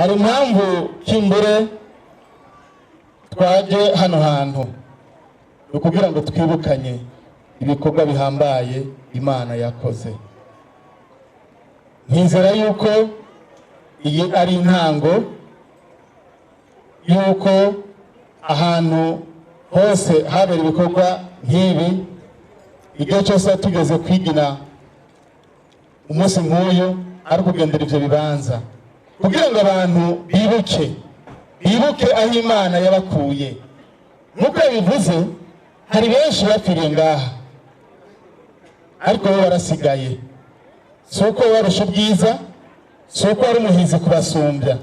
Hari impamvu kimbure twaje hano hantu, ni ukugira ngo twibukanye ibikorwa bihambaye Imana yakoze. Nkizera yuko iyi ari intango yuko ahantu hose habera ibikorwa nk'ibi, igihe cyose tugeze kwigina umunsi nk'uyu ari ukugendera ivyo bibanza kugira ngo abantu bibuke aho Imana yabakuye. Nk'uko yabivuze, hari benshi bapfiriye ngaha, ariko bo barasigaye. Si uko barusha ubwiza, si uko ari umuhizi kubasumbya,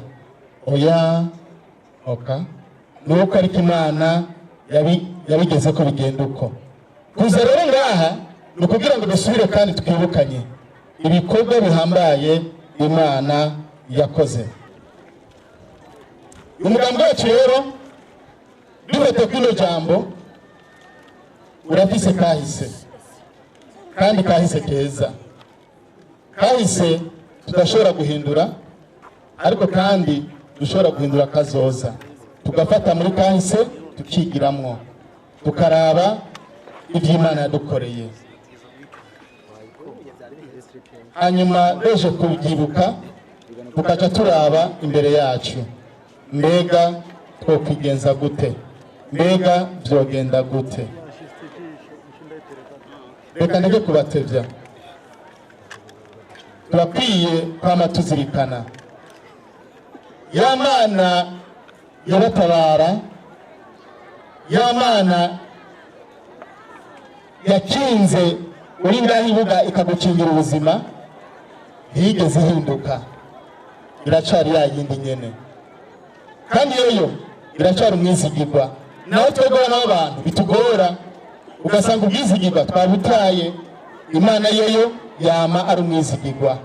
oya oka, ni uko ariko Imana yabigeze ko bigenda uko. Kuza rero ngaha ni ukugira ngo dusubire kandi twibukanye ibikorwa bihambaye Imana yakoze. Umugambi wacu rero, dufate kwino jambo, urafise kahise, kandi kahise keza, kahise tudashobora guhindura, ariko kandi dushobora guhindura kazoza, tugafata muri kahise tukigiramwo, tukaraba ivy'Imana yadukoreye, hanyuma beje kubyibuka tukaca turaba imbere yacu: mbega twokwigenza gute? Mbega vyogenda gute? Reka ndeke kubatevya. Turakwiye kwama tuzirikana ya Mana yabatabara, ya Mana yakinze uri ngaho ibuga ikagukingira ubuzima. Ntiyigeze ihinduka, iracari ya yindi nyene, kandi yoyo iracari umwizigirwa. Naho twebwe abana b'abantu bitugora, ugasanga ubwizigirwa twabutaye, Imana yoyo yama ari umwizigirwa.